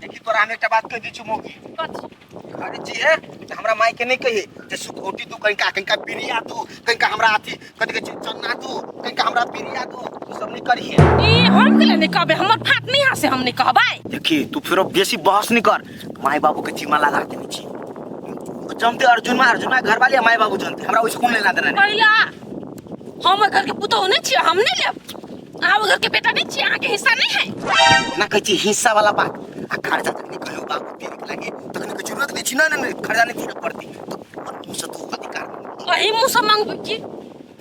देखी तोरा हम एकटा बात कहि दै छी मौगी। कथी? अरे जी है तऽ हमरा माय के नहीं कही जे सुखौटी दू कहीं का, कहीं का बिरिया दू, कहीं का हमरा अथी कथी कहै छै चन्ना दू, कहीं का हमरा बिरिया दू, तू सब नहीं करिहे। ई हम केला नहीं कहबै, हमर फाट नहीं हसे हम नहीं कहबै। देखी तू फेरो बेसी बहस नहीं कर, माय बाबू के जिम्मा लगा देने छी। जानते अर्जुन मा, अर्जुन मा घर वाली माय बाबू जानते, हमरा ओइसे कोन लेना देना नहीं। पहिला हम घर के पुतोह नहीं छियै, हम नहीं लेब। अहाँ घर के बेटा नहीं छियै, अहाँ के हिस्सा नहीं है। ना कहै छी हिस्सा वाला बात, आ खर्चा तखनी कहियो बाबू देने के लागी तखनी के जरूरत नहीं छी। ना ना ना खर्चा नहीं दिए पड़ती तो अपन मुंह से तू अधिकार। अही मुंह से मांगबै की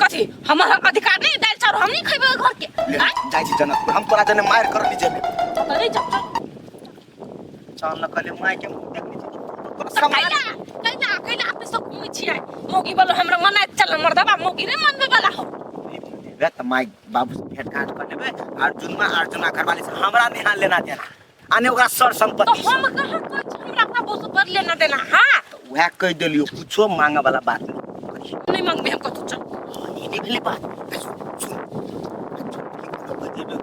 कथी? हमर अधिकार नहीं, दाल चाउर हम नहीं खैबै घर के। ले, आँय? जाइ छी जनकपुर, हम तोरा जने मार कर ली जेबे। तऽ नहीं जाउ, चल। चल न कहले माय के मुंह देख ली छी, तोरा तऽ सम्मान। कैला कैला कैला अपने सब घूमै छियै मौगी वाला हमरा मनाइत चल मर्दबा मौगी रे मनबे वाला हो। रे तऽ माय बाबू से भेंट घाट कर लेबै, अर्जुनमा अर्जुना घरवाली से हमरा नहीं लेना देना, आ ने ओकरा सर संपत्ति तो हम कहाँ कहै छी हमरा बाबू से बड़ लेना देना। हाँ तऽ उएह कहि देलियौ, कुछो मांगे वाला बात नहीं। नहीं मांगबे हम कथू, चल। ई नहि भेलै बात। ए, सुन, सुन। कोनो बजेबे,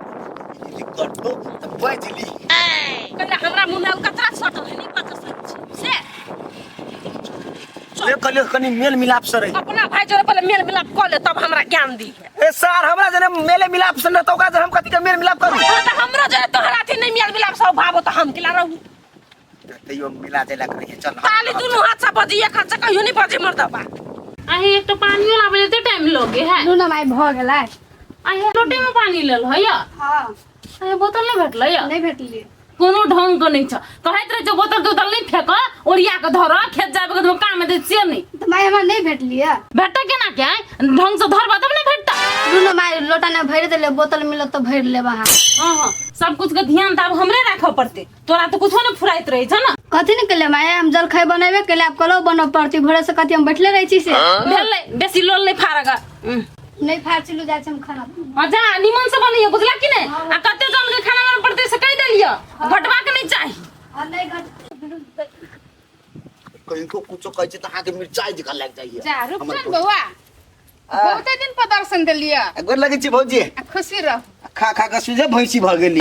कोनो करतो तऽ बाजि ली। कहले हमरा मुँह में कतरा सटल है, नहीं पता सच से। ले कहलियौ कनि मेल मिलाप से रही। अपना भाई जोरे पहले मेल मिलाप कऽ ले तब हमरा ज्ञान दी। ए सर, हमरा जने मेले मिलाप से न त ओकरा जने हम कथि के मेल मिलाप करू? हाँ, तऽ हमरो जने तोहरा अथी नहीं मेल मिलाप सब भावो तऽ हम केला रहू। तैयो मिला देला करिए चल। ताली दुनू हाथ से बजी, एक हाथ से कहियो नहीं बजी मर्दबा। अहे एक तो पानियो लाबे ले टाइम लगे है। लू ना माय भ गेलै। अहे लोटे में पानी लेल है या? हां। अहे बोतल नहीं भेटलै या? नहीं भेटलै। कोनो ढंग के नहीं छ, कहैत रहे जो बोतल तोतल नहीं फेक, ओरिया के धर, खेत जाबे के काम में दे से नहीं। त माय हमरा नहीं भेटलिए। भेटता केना के आय? ढंग से धरबा तब नहीं भेटता। लू ना माय लोटा ने भरि देले, बोतल मिलत त भरि लेब अहाँ। हां हां सब कुछ के ध्यान त आब हमरे राखऽ पड़ते, तोरा तो कुछो नहीं फुराइत रहे छ ना। कथी ने केले माय, हम जलखै बनेबे केले, आब कलो बनब पड़ती भोरे से कथी हम बैठले रहै छी से। भेलै बेसी लोल नहीं फारग। नहीं फाड़ चलू जाइ छी हम खाना। हां जा निमन से बनैयो, बुझला कि नहीं? आ कते जन के खाना बनब पड़ते से कहि देलियो, घटबा के नहीं चाही। आ नहीं घट कहीं को कुछो कहै छै त अहाँ के मिरचाई जकाँ लागि जाइए। जा रुपचन बौआ, बहुते दिन पर दर्शन देलियै। गोर लगै छी भौजी। आ खुशी रह। खा खा के सुझे भैंसी भऽ गेली।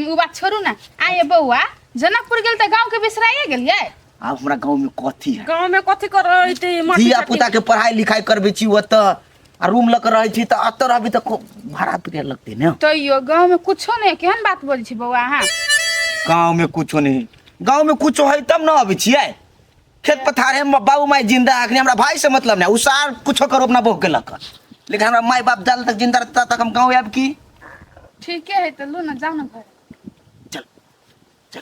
उ बात छोड़ू ना। आये बौआ, जनकपुर गेल त गांव के बिसराइए गेलियै। आब हमरा गांव में कथी है? गांव में कथी कर रहते? माटी धिया चाटी। पुता के पढ़ाई लिखाई करबै छी ओतऽ, आ रूम लऽ के रहै छी तऽ एतऽ रहबै तऽ भाड़ा पिरिया लगतै ने। तैयो गांव में कुछो नहीं, केहन बात बोल छी बौआ अहाँ? गांव में कुछो नहीं, गांव में कुछो है तब न अबै छियै। खेत पथार है, बाबू माई जिंदा है, अखनी हमरा भाई से मतलब नहीं, उ सार कुछो करो अपना बहू के लऽ कऽ, लेकिन हमरा माय बाप जाल तक जिंदा रहता तक हम गांव आयब की? ठीके है तऽ लू ना, जाउ ना घर। चल चल।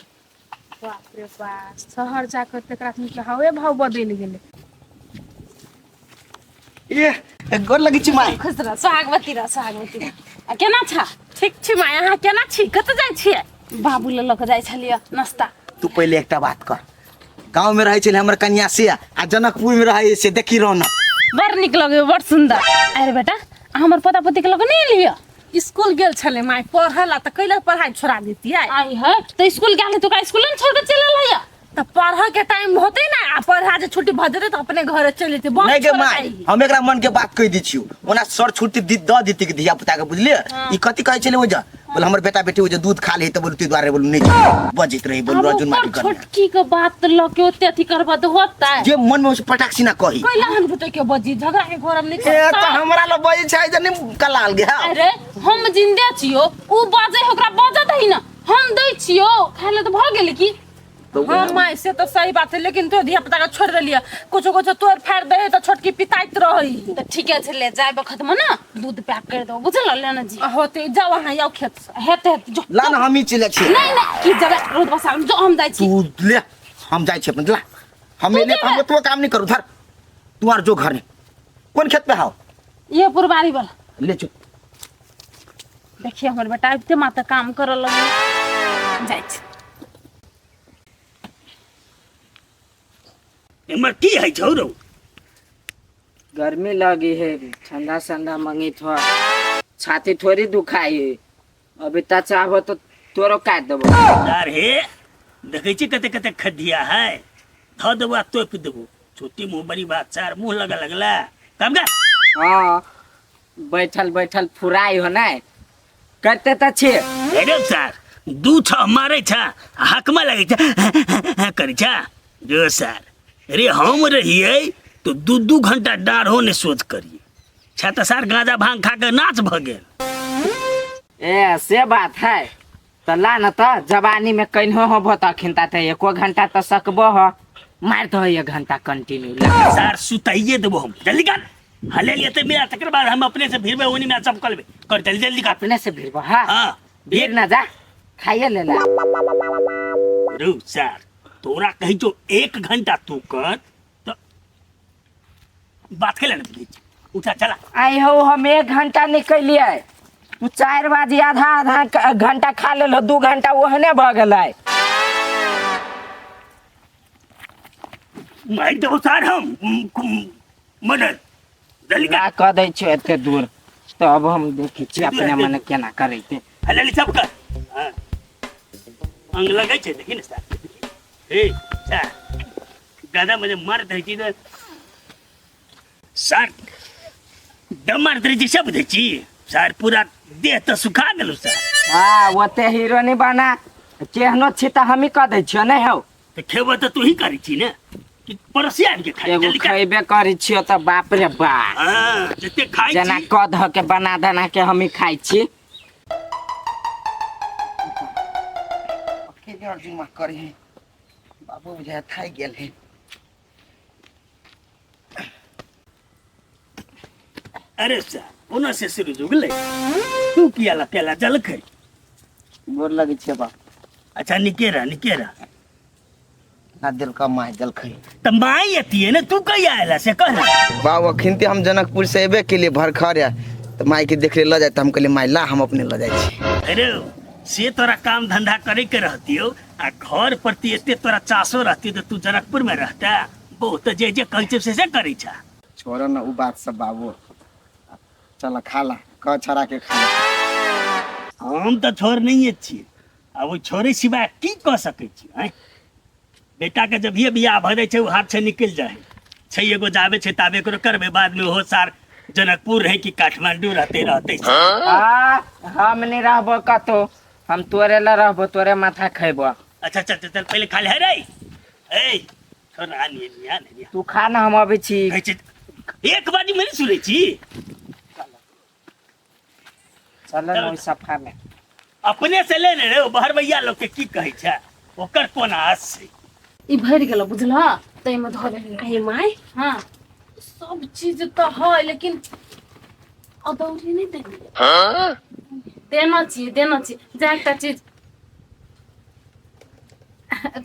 बाप रे बाप, शहर जाकर तकरा के हवे भाव बदलि गेलै। ए गोर लगै छी माय। खुश रह, सोहागवती रह, सोहागवती रह। आ केना छा? ठीक छी माय, अहाँ केना छी? कतऽ जाइ छियै? बाबू लऽ लऽ कऽ जाइ छलियै नाश्ता। तू पहिले एकटा बात कर, गाँव में रहै छलै हमर कनिया से आ जनकपुर में रहै से देखी रौनक बड़ नीक लगै, बड़ सुंदर। अरे बेटा, हमर पोता पोती के लऽ कऽ नहि एलियै? स्कूल गेल छलै माय पढ़ै ला, तऽ कैला पढ़ाई छोड़ा देतियै? आई है तऽ स्कूल गेल तो का स्कूल ने छोड़ के चलि एलै? तऽ पढ़ऽ के टाइम होतै ना, आ पढ़ा जे छुट्टी भऽ जेतै तऽ अपने घरे चलि जेतै। बस नहीं गे छोड़ऽ माय, जाइ। हम एकरा मन के बात कहि दै छियौ, ओना सर छुट्टी दऽ देती कि धिया पुता के, बुझलियै? ई कथी कहै छलै ओ जे बोल हमर बेटा बेटी ओ जे दूध खा ले तऽ बोलू ताहि दुआरे बोलू नहीं बजैत रही बोलू आब अर्जुन ओकर माटी करने। छोटकी के बात लऽ के ओते अथी करबऽ तऽ होतै? जे मन में हो पटाक सिना कही। कैला हम झूठे के बजी, झगड़ा के घर हम नहीं ए तऽ हमरा लग बजै छै जे नहीं कलाल गे। हाँ। अरे हम जिंदे छियो, उ बजै है ओकरा बजऽ दही ना, हम दै छियो खाय लए तऽ भऽ गेलै की? हाँ माय, से तो सही बात है, लेकिन तो धिया पुता के छोड़ देलिए, कुछो कुछो तोड़ फाड़ दे तो छोटकी पिताइत रही। तऽ ठीके छै, ले जाय बखत में ना दूध पैक कर दो, बुझल लेने जी। होते जाओ अहाँ, जाओ खेत से। हेतै हेतै जो। ला ना हम ही चलि जाइ छियै। नहीं नहीं की जबे रोड बसा जो, हम जाइ छी। तू ले, हम जाइ छियै अपन, ला हम एलियै तऽ हम ओतबो काम नहीं करू, धर तू आर जो घर में। कोन खेत पे हाव? ये पुरबारी वाला। ले चल। देखिए हमर बेटा आबिते माता काम करऽ लगलै, जाइ छी। एमर की है छौ रौ? गर्मी लगी है, ठंडा ठंडा मंगी थो, छाती थोड़ी दुखाई है। अभी तक चाहबो तो तोरो काट देबो। यार हे देखै छी कते कते खदिया है, धऽ देबो आ तोपि देबो। छोटी मुँह बड़ी बात चार मुँह लगा लगला काम कर। हाँ बैठल बैठल फुराई हो ना करते त छे। अरे सर दू छह मारै छ आ हकमा लगै छ करै छ जो सर रे हम रहियै तो दू दू घंटा डाढ़ो ने सोच करिए छ तऽ सार गांजा भांग खा के नाच भऽ गेल। ए से बात है तऽ ला न तऽ जवानी में कन्हो होबो तऽ अखिन ता तऽ एको घंटा तऽ सकबो हो मारि दहो एक घंटा कंटिन्यू ला। सार सुताइए देबो हम जल्दी कर हले लिए ते मेरा तकर बाद हम अपने से भिड़बे ओनी में चपकलबे कर जल्दी जल्दी कर। अपने से भिड़बो हाँ हाँ भीड़ ना जा खाइए ले ला। रू सार तोरा कही जो एक घंटा तू कर तो बात के लेने बुझै छी उठा चला। आई हो हम एक घंटा निकलिए तू 4 बजे आधा आधा घंटा खा लेलो 2 घंटा ओहने भऽ गेलै। मारि देबो सार हम मदद जल्दी कर। कऽ दै छियो एते दूर तब हम देखै छियै अपने मने केना करैते। हले सब कर। हाँ। अंग लगै छै देखी ने सार। हे सार दादा मुझे मारत रहै छी तऽ सार दम मारत रहै छी सब बुझै छी सार पूरा देह तऽ सुखा गेलौ सार। हाँ ओते हीरो नहीं बना केहनो छी तऽ हमही कऽ दै छियो नहि हौ। तऽ खेबऽ तऽ तू ही करै छी ने कि पड़ोसिया आबि के खाइ एगो जल्दी कर। खैबे करै छियो तऽ बाप रे बाप। हाँ जते खाइ जेना छी कऽ धऽ के बना दना के हमही खाइ छी। के जुमा करे है बाबू बुझाय थाकि गेल है। अरे सर ओना से शुरू जुगले तू पियाला प्याला जल खै गोर लगै छै बाप। अच्छा निके रह निके रह। ना दिल का my जल खै त माई अतिए ने तू कहिया आएला से कह ना। बाबू अखन ते हम जनकपुर से एबे के लिए भरखर है त माई के देख ले ल जाए त हम कहलिए माई ला हम अपने ल जाय छी। अरे से तोरा काम धंधा करे के रहतियो आ घर प्रति एते तोरा चासो रहती त तू जनकपुर में रहता बहुत जे जे कहै छै से से करै छा। छोड़ न उ बात सब बाबू चल खा ला कह छड़ा के खा ला। हम त छोड़ नहीं छी आ ओ छोड़े सिवाय की कह सकै छी हैं? बेटा के जब ये बियाह भऽ जाइ छै ओ हाथ से निकलि जाइ छै एगो जाबे छै ताबे एकरो करबै बाद में ओहो सार जनकपुर रहे कि काठमांडू रहते रहते। आ, हम नहीं रहबो कतौ हम तोरे ला रहबो तोरे माथा खैबो। अच्छा चल चल चल पहले खा ले रे ए छोड़ ना नहीं नहीं नहीं तू खा ना हम अबै छी। कहै छै एक बारी में नहीं सुनै छी। चल ना ओइ सफा में अपने से ले रे बाहर भैया लोग के की कहै छै ओकर कोन आस छै। ई भरि गेल बुझल तै में धऽ देलियै। आई my हाँ सब चीज तऽ है लेकिन अदौरी नहीं देलियै। हाँ? देना छी देना छी जा एकटा चीज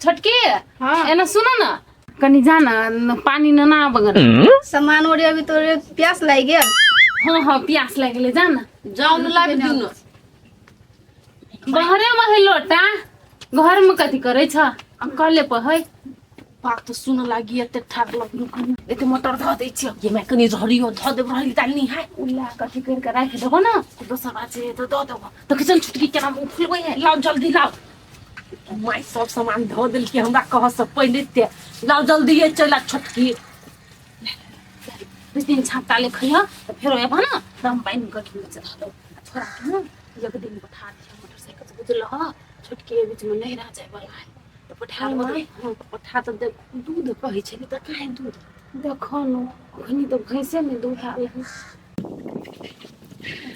छोटकी। हाँ। एना सुनो ना कनी जा ना पानी न ना बगल सामान ओरी अभी तोरे प्यास लागि गेल। हाँ हाँ प्यास लागि गेलै जा ना जाउ न लाबि दियौ न। घरे में है लोटा घर में कथी करै छ आ कले पर है बात सुन लागी एते ठाक लगलू कनी एते मटर धऽ दै छियै ये मैं कनी रहरियो धऽ देब रहरी दालि नहीं है उला कथी कर के राखि देबो ना दोसर बात छै तऽ दऽ देबो तऽ किचन छुटकी केना मुँह फुलबै है लाउ जल्दी लाउ my सब सामान धऽ देलकै हमरा कहऽ से पहिले ते लाउ जल्दी ये चलि आ छोटकी दू दिन छाता ले खइह तऽ फेरो एबह ना तऽ हम पानि कऽ के चढ़ा देबो छोड़ा के ना एक दिन पठा दिह मोटरसाइकिल से बुझलह छोटकी बीच में नहिरा जाय वाला है तऽ पठा देबो। हाँ पठा तऽ दे दूध कहै छली तऽ काहे दूध देखो न अखनी तऽ भैंसे नहि दूध आयल हन।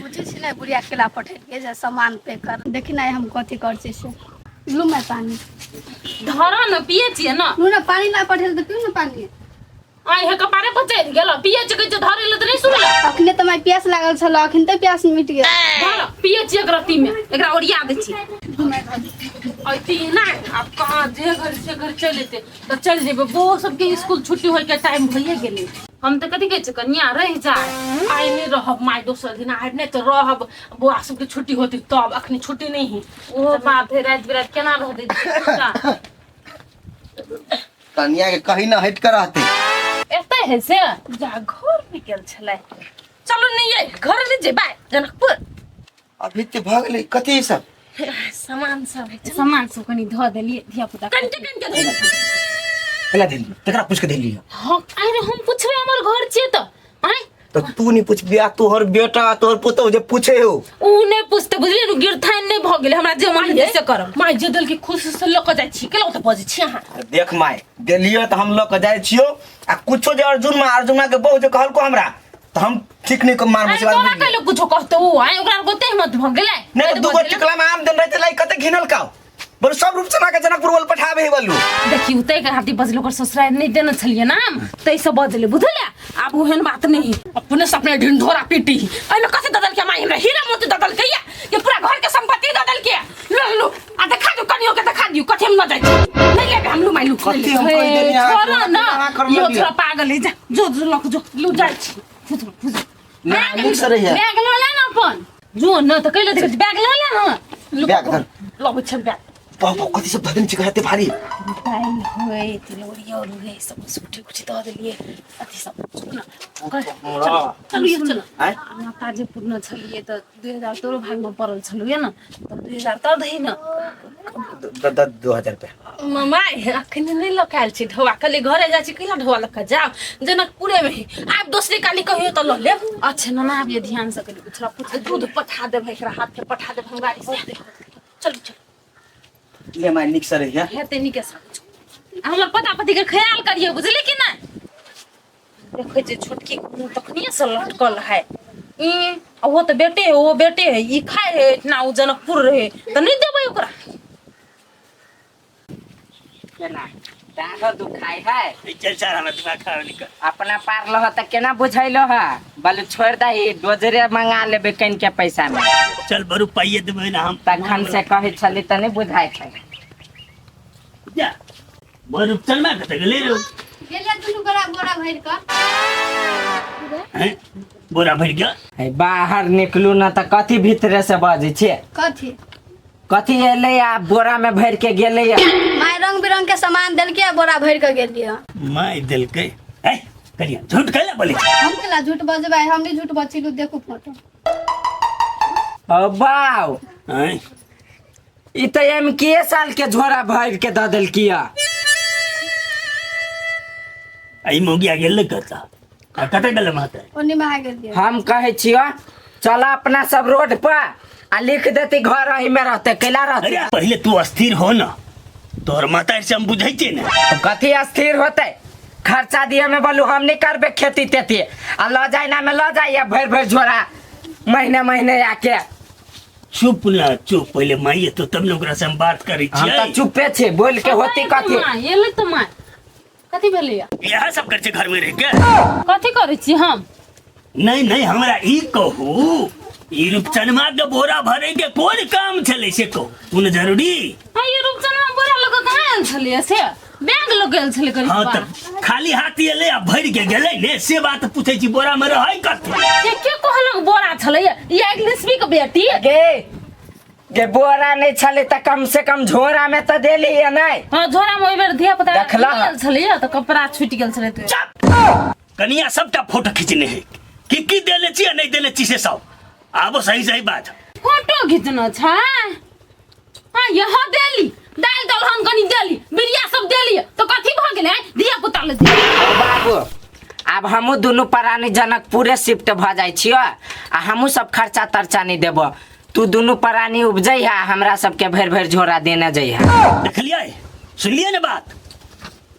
बुझै छी ने बुढ़िया केला पठेलियै जे सामान पे कर देखी ना हम कथी कर छी से लू मैं पानी धर न पिए छियै न लू ना पानी ना पठेल तऽ पियू ना पानी। आइ हे कपारे पर चढ़ि गेल पिए छियै कहै छै धरै लए तऽ नहि सुनल। अखने तऽ my प्यास लागल छल अखन तऽ प्यास मिट गेल। धर पिए छियै एकरा रत्ती में एकरा ओरिया दै छियै। अइती ना आब कहाँ जे घर से घर चलि एतै तऽ चलि जेबै बौओ सबके स्कूल छुट्टी होइके टाइम भइए गेलै। हम तऽ कथी कहै छियै कनिया रहि जाय आइ नहि रहब माय दोसर दिन आइ नहि तऽ रहब बौआ सबके छुट्टी होतै तब अखनी छुट्टी नहि है। ओहो बात है राति बिराति केना रहतै कनिया के कहीं ना हट के रहते। एतै है से जा घर में गेल छलै चलू नहीं ये घर ले जेबै जनकपुर। अभी ते भऽ गेलै कथी सब सामान सब है सामान सब कनी धऽ देलियै धिया पुता कनके कनके धऽ देलियै। केला देलियै तकरा पूछ के देलियै। हाँ अरे हम पुछबै हमर घर छियै तऽ आँय तो तू नहीं पूछबी आ तोहर बेटा आ तोहर पुतोह जे पूछे हो। उ नहि पूछते बुझलियै नु, गिरथान नहि भऽ गेलै हमरा, जे मन हेतै से करब। माय जे देलकै खुशी से लऽ कऽ जाइ छी, केला ओतऽ बजै छी अहाँ? देख माय, देलियो तऽ हम लऽ कऽ जाइ छियो, आ कुछो जे अर्जुन मा अर्जुन मा के बहु जे कहलको हमरा तऽ हम ठीक नहीं मानबो से अरे बात तोरा बुझि गेलियै। कैले कुछो कहतौ उ? आइ ओकरा गोते हिम्मत भऽ गेलै? नहीं तो दूगो टिकला में आम दिन रहते लाई कते घिनल का बोल सब रूप से के जनकपुर बोल पठाबे है बोलू। देखी उ तै के हाथी बजल, ओकर ससुराल नहि देने छलियै नाम तै से बजले बुझलियै। आब ओहन बात नहीं, अपने से अपने ढिंढोरा पीटी। एहिमे कथी दऽ देलकै माय हमरा? हीरा मोती दऽ देलकै या ये पूरा घर के संपत्ति दऽ देलकै? लो लो आ देखा दियौ, कनियो के देखा दियौ। कथी हम लऽ जाइ छी? नहि लेबै हम। लू माय लू। कथी हम कहि देली अहाँ? छोड़ो ना, अहाँ करऽ यो लगियै। थोड़ा पागल है। जा जो जो लक जो लू जाइ छी। फुजो फुजो। ना, नीक से रहिए। बैग लऽ ले ना अपन, जो न तऽ कैले देखै छी, बैग लऽ ले ना। लू, बैग धर। लबै छै बैग। बाप बाप, कथी सब धऽ देने छी एते भारी? दालि होइ, तिलौरी और होइ, सब कुटी कुटी दऽ देलियै अथी सब। चलू ना, चलू यौ, चलू। आँय? माता जे पूर्ण छलियै तऽ 2000 तोरो भागमे पड़ल छलौ ये ने, तऽ 2000 तऽ दही ने। 2000 रुपया। माय अखन नहि लऽ कऽ आयल छी ढौआ, कहलियै घरे जाइ छी, कैला ढौआ लऽ कऽ जाउ जनकपुरे मे? आब दोसरे काली कहियो तऽ लऽ लेब। अच्छा नाना, आब ये ध्यान से कनि पूछला पूछ। दूध पठा देबै एकरा हाथे, पठा देब हम गाड़ी से। चलू चलू। ले माय, नीक से रहिए। हेतै नीके से। हमर पता पति के ख्याल करियो, बुझली कि नहि? देखै छै छोटकी के मुँह तखनिए से लटकल है ई, आ ओ तऽ बेटे है, ओ बेटे है, ई खाय है इतना, ओ जनकपुर रहे तऽ नहि देबै ओकरा। केना डाँढ़ दुखाइ है? ई चल सार, हमरा दिमाग खराब नहीं कर। अपना पारलो ह तऽ केना बुझैलो ह? बोलू छोड़ि दही, डोजरे मंगा लेबै कनिके पैसा में। चल बरू, पाइए देबै ना हम। तखन से कहै छली तऽ नहि बुझाइ छै। जा बरू, चल मैं कतऽ गेलै रो? गेलियै दुनू गोरा बोरा भरि कऽ। हैं, बोरा भरि गेल? है, बाहर निकलू ना तऽ कथी भीतरे से बजै छियै? कथी? कथी एलै आ बोरा में भरि के गेलै? माय रंग बिरंग के सामान देलकै आ बोरा भरि कऽ गेलियै। माय देलकै? ऐ करिया, झूठ कैला बोलै छी? हम केला झूठ बजबै? हम नहीं झूठ बचिलू, देखू फोटो। ओ बाउ। हैं? ई तऽ एम के साल के झोरा भरि के दऽ देलकी है। आई मौगिया गेल कतऽ आ कतऽ गेल माता? ओन्नी में आ गेलियै। हम कहै छियो चल अपना सब रोड पर आ लिख देती घर, एही में रहते, कैला रहते? अरे पहिले तू अस्थिर हो ना, तोहर माता से हम बुझै छियै ने। कथी अस्थिर होते? खर्चा दिए में बोलू हम नहीं करबे खेती तेती, आ लऽ जाय ना में लऽ जाइए भरि भरि झोरा महीने महीने आके। चुप ना चुप, पहिले माई तो तब ने ओकरा से हम बात करै हम छियै। तऽ चुपे छी, बोल के होती कथी? माँ एलै तऽ माँ कथी भेलैया? इएह सब करै छै घर में रह के। कथी करै छी हम? नहीं नहीं, हमरा ई कहू, ई रूपचनमा के बोरा भरे के कोन काम छलै से कहू, कोन जरूरी? हाँ, ये रूपचनमा बोरा लऽ कऽ कहाँ आयल छलैया? से बैग लऽ गेल छलै करीब। हाँ तऽ खाली हाथ एलै आ भरि के गेलै ने, से बात पूछै छी, बोरा में रहै कथी? के के कहलक बोरा छलैया? ई इंग्लिश के बेटी। गे गे, बोरा नहीं छलै तऽ कम से कम झोरा में तऽ देली है नहीं? हाँ, झोरा में ओहि बेर धिया पुता देखलह? गेल छलैया तऽ कपड़ा छूटि गेल छलै तऽ। चुप! कनिया सबटा फोटो खींचने है, की की देले छी आ नहीं देले छी से सब आबो सही सही बात। फोटो घिचना छै? हाँ, यहाँ देली दालि दलहन कनी देली, बिरिया सब देली, तऽ कथी भऽ गेलै? धिया पुता ले देली। बाबू, आब हमहूँ दुनू प्राणी जनकपुरे शिफ्ट भऽ जाइ छियो आ हमहूँ सब खर्चा तर्चा नहीं देबो। तू दुनू प्राणी उपजै है, हमरा सबके भरि भरि झोरा देने जइहे। देखलियै, सुनलियै ने बात?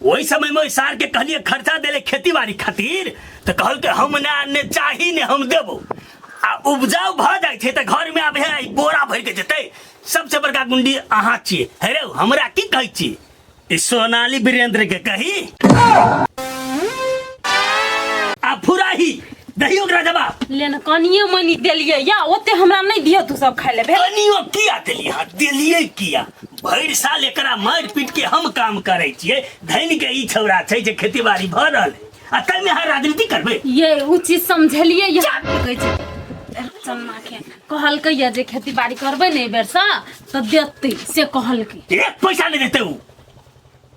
ओहि समय में ओहि सार के कहलियै खर्चा देले खेती बाड़ी खातिर तऽ कहलकै हम ने ने चाही ने हम देबो, आ उपजाउ भऽ जाइ छै तऽ घर में आब हे ई बोरा भरि के जेतै। सबसे बड़का गुंडी अहाँ छियै। हे रे, हमरा की कहै छी? ई सोनाली वीरेंद्र के कही आ फुराही दही ओकरा जवाब। ले ने, कनिये मनी देलियै या ओते हमरा नहि दिअ, तू सब खाइ ले भेल। कनियो किया देलियै? हाँ, देलियै किया? भरि साल एकरा मारि पीट के हम काम करै छियै, धनि के ई छौड़ा छै जे खेती बाड़ी भऽ रहल है, आ ताहिमे अहाँ राजनीति करबै? ये उ चीज समझलियै या कहै छै चन्ना के कहलकै या जे खेती बाड़ी करबै ने एहि बेरसँ तऽ देतै से कहलकै। एक पैसा नहि देतै उ,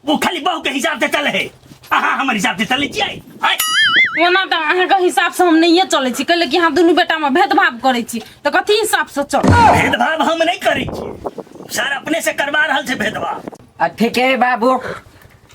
ओ खाली बहू के हिसाब से चले है, अहाँ हमर हिसाब से चलै छियै? आँय? ओना तऽ अहाँके हिसाबसँ हम नहिए चलै छी, कैले कि अहाँ दुनू बेटामे भेदभाव करै छी, तऽ कथी हिसाबसँ चल? भेदभाव हम नहि करै छियै सर, अपने से करवा रहल छै भेदभाव। आ ठीक है बाबू,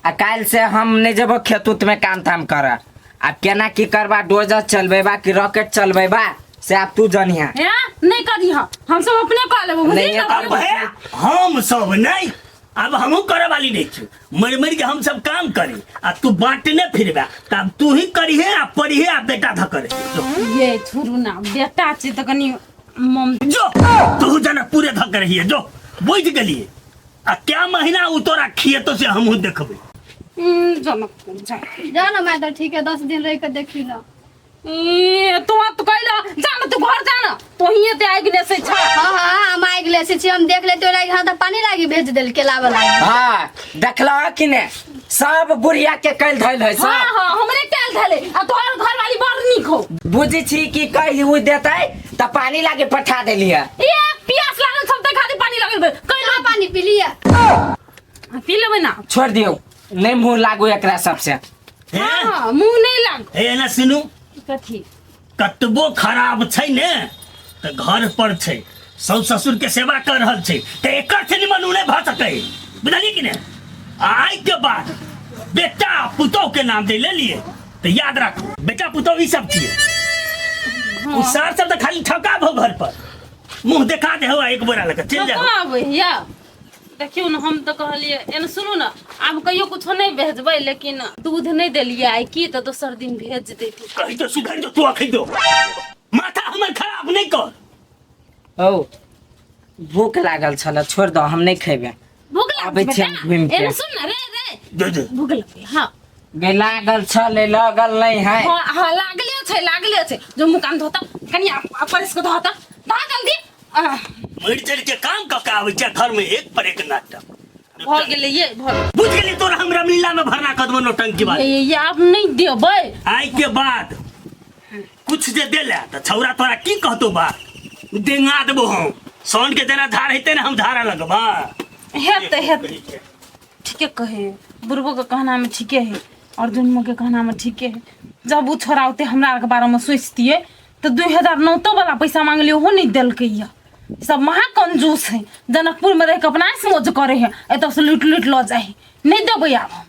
आ काल्हि से हम नहीं जेबो खेत उत में काम ताम करऽ, आब केना की करबा, डोजर चलबेबा कि रॉकेट चलबेबा से आब तू जनिहा। हैं, नहीं करी हम सब अपने कऽ लेबो, बुझली नहीं, ने? अब हे हम सब नहीं, अब हमहू करे वाली नहीं छी। मर मर के हम सब काम करी आ तू बांटने फिरबा, त अब तू ही करीहे आ पढ़िहे आ बेटा धकरे। जो ये छोड़ू ना, बेटा छै तऽ कनि मम जो तू जनकपुरे धक रहिए जो, बुझ गेलिए? आ क्या महीना उ तोरा खिएतो से हमहू देखबै। जनकपुर जाय। जा ना माय, तऽ ठीक है, 10 दिन रहि कऽ देखी ना। ए, तू तो कैला जा ना, तू घर जा ना, तो ही ते आगि ने से छा। हाँ हाँ, हम आगि ले छी, हम देख लेते लागी। हाँ, तऽ पानी लागी भेज देल केला वाला। हाँ, देखलह कि ने, सब बुढ़िया के कैल धैल है सब। हाँ हाँ, हमरे कैल धैले आ तोहर घर वाली बड़ नीक हो। बुझी छी कि कही उ देतै तऽ पानी लागे पठा देलियै। ए, प्यास लागल सब ते खाली पानी लागल कैला। पानी पी लिया। पी लेबै ना। छोड़ दियौ, नहीं मुँह लागू एकरा सबसे। हे। हाँ, मुंह नहीं लाग। हे ना सुनू। कथी? कतबो खराब छै ने तऽ घर पर छै, साउस ससुर के सेवा कर रहल छै, तऽ एकर से निमन उ नहि भऽ सकै, बुझलियै कि ने? आइ के बाद बेटा पुतोह के नाम दे लेलियै तऽ याद राखू, बेटा पुतोह ई सब छियै। उ सार सब तऽ खाली ठका भो घर पर मुंह देखा दे हो, एक बोरा लगा चलि जाओ। कहाँ आबै या? देखियौ ने, हम तऽ कहलियै एना, सुनू ने, आब कहियो कुछो नहि भेजबै, लेकिन दूध नहि देलियै आइ की तऽ दोसर दिन भेज देती। कही तो सुधर जो तू, अखन दो माथा हमर खराब नहि कर। हौ, भूख लागल छल, छोड़ दो, हम नहीं खेबे। भूख लागल आबै छै छियै बेटा? घुमि के। एना सुन ने रे रे। दे दे। भूख लगलै? हाँ। गे, लागल छल, लगल नहीं है। हाँ हाँ, लागले छै, लागले छै। जो मुँह कान धोता कनि, परस के धोता, धा जल्दी। मरि चढ़ के काम कऽ के आबै छै, घर में एक पर एक नाटक। भऽ गेलै ये, भऽ गेलै। बुझ गेली? तोरा हम रामलीला में भरना कदमो नौटंकी वाली। ये आब नहि देबै। आइ के बाद कुछ जे देले तऽ छौरा तोरा की कहतो बात, डेंगा देबो हम। सोन के जेना धार हेतै ने, हम धारा लगबा। हेतै हेतै, ठीके कहे बुढ़बो के कहना में ठीके है और दुनू के कहना में ठीके है। जब ओ छोरा ओते हमरा आरके बारे में सोचतियै तऽ 2009 वाला पैसा मांगलियै, ओहो नहि देलकै। यऽ सब महा कंजूस है, जनकपुर में रह के अपना ऐश मौज करे है, एतऽ से लूट लूट लऽ जाइ है। नहि देबै आब हम।